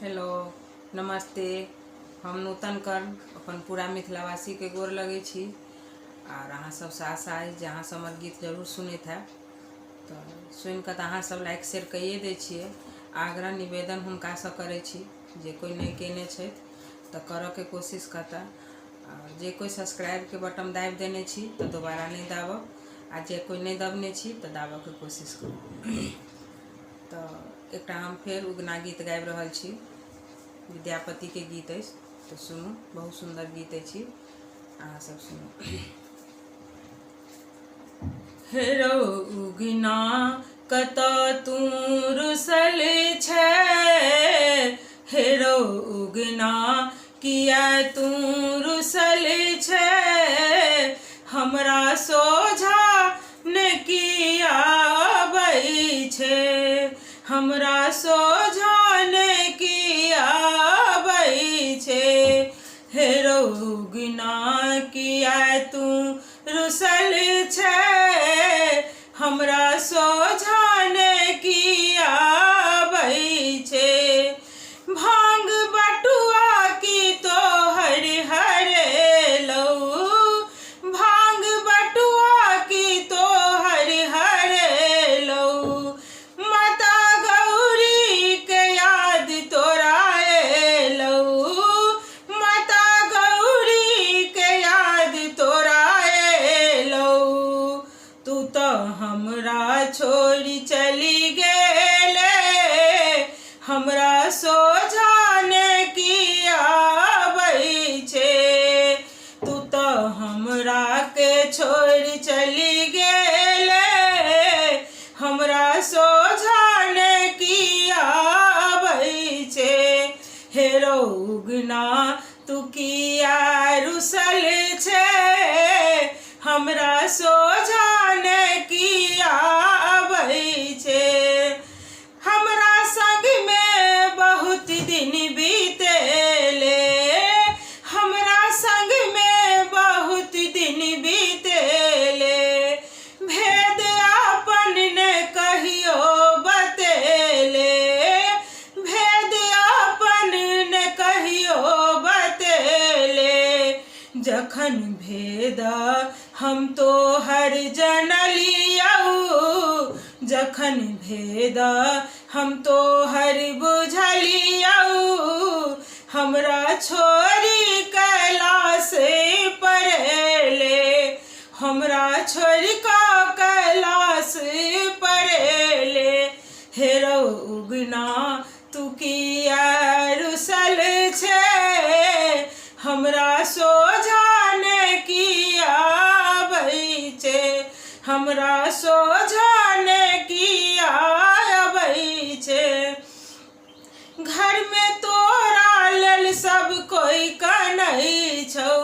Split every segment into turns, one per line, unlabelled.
Hello नमस्ते। हम नूतन कर्ण अपन पूरा मिथिलावासीके गोर लगै छी आर अहाँ सबसँ आशा अछि जे अहाँ सब हमर गीत जरूर सुनैत हैब। तऽ सुनिकऽ तऽ अहाँ सब लाइक शेयर कैये दै छियै। आग्रह निवेदन हुनकासँ करै छी जे कोइ नहि केने छथि तऽ करऽके कोशिश करता। आओर जे कोइ सब्सक्राइबके बटन दाबि देने छी तऽ दोबारा नहि दाबब आ जे कोइ नहि दबने छी तऽ दाबऽके कोशिश करू। तऽ एकटा हम फेर उगना गीत गाबि रहल छी, विद्यापतिके गीत अछि, तऽ सुनू, बहुत सुन्दर गीत अछि, अहाँ सब सुनू। हे रौ उगना कतऽ तू रुसल छै, हे रौ उगना किया तू रुसल छै, हमरा सोझा ने किया अबै छै, हमरा सोझा ने किया अबै छै, हे रौ उगना किया तू रुसल छै, हमरा सोझा ने किया अबै छै, भांग बटुआ की तोहर हरेलौ, भांग बटुआ की तोहर हरेलौ, माता गौरी के याद तोरा एलौ, माता गौरी के याद तोरा एलौ, तू तऽ हमरा छोड़ि चलि गेले, हमरा सोझा ने किया अबै छै, तू तऽ हमरा के छोड़ि चलि गेले, हमरा सोझा ने किया अबै छै, हे रौ उगना तू किया रुसल छै, हमरा सोझा ने किया अबै छै, हमरा संग मे बहुत दिन बीतेले, हमरा संग मे बहुत दिन बीतेले, भेद अपन ने कहियो बतेले, भेद अपन ने कहियो बतेले, जखन भेद हम तोहर जनलियौ, जखन भेद हम तोहर बुझलियौ, हमरा छोड़ि कैलाश परेले, हमरा छोड़ि कऽ कैलाश परेले, हे रौ उगना तू किया रुसल छै, हमरा सोझा ने किया अबै छै, हमरा सोझा ने किया अबै छै, घर मे तोरा लेल सब कोइ कनै छौ,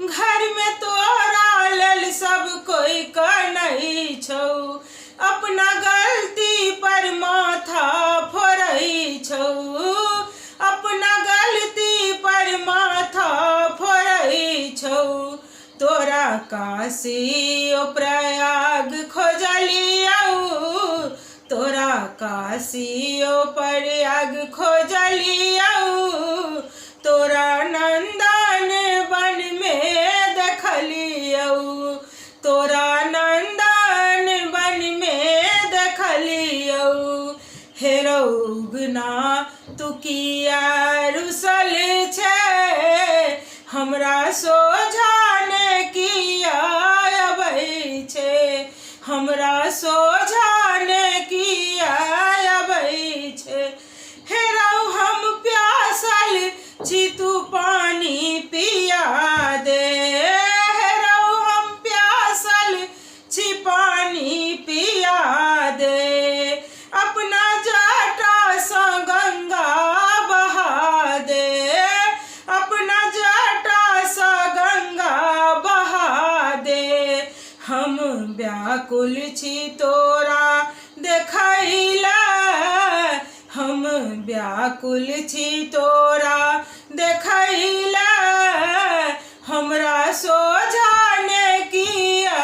घर मे तोरा लेल सब कोइ कनै छौ, अपना गलती पर माथा फोड़ै छौ, अपना गलती पर माथा फोड़ै छौ, तोरा काशी ओ प्रयाग खोजलियौ, तोरा काशी ओ प्रयाग खोजलियौ, तोरा नन्दन वन मे देखलियौ, तोरा नन्दन वन मे देखलियौ, हे रौ उगना तू किया रुसल छै, हमरा सोझा ने किया अबै छै, हमरा सोझा ने किया अबै छै, हे रौ हम प्यासल छी तू पानी पिया दे, हे रौ हम प्यासल छी पानी पिया दे, अपना जटासँ गंगा बहा दे, अपना जटासँ गंगा बहा दे, हम व्याकुल छी तोरा देखैला, हम व्याकुल छी तोरा देखैला, हमरा सोझा ने किया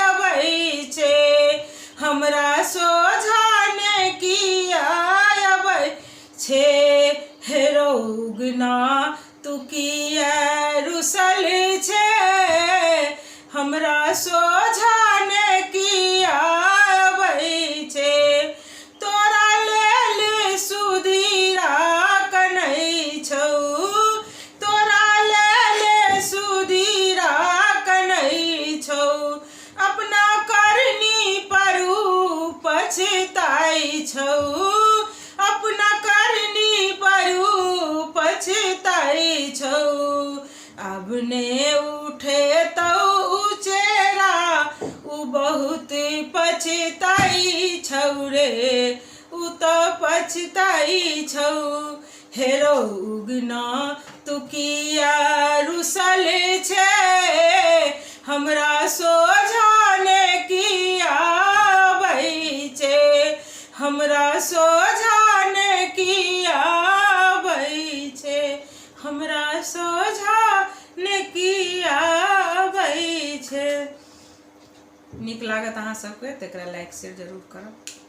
अबै छै, हमरा सोझा ने किया अबै छै। हे रौ उगना तू किया रुसल छै, हमरा सोझा ने किया अबै छै। तोरा लेल सुधीरा कनै छौ, तोरा लेल सुधीरा कनै छौ, अपना करनी पर उ पछताइ छौ, अपना करनी पर उ पछताइ छौ। आब ने उठेतौ उचेरा, उ बहुत पछताइ छौ रे, उ तऽ पछताइ छौ। हे रौ उगना तू किया रुसल छै, हमरा सोझा ने किया अबै छै, हमरा सोझा ने किया अबै छै, हमरा सोझा ने किया अबै छै। नीक लागत अहाँ सबके तऽ एकरा लाइक शेयर जरूर करब।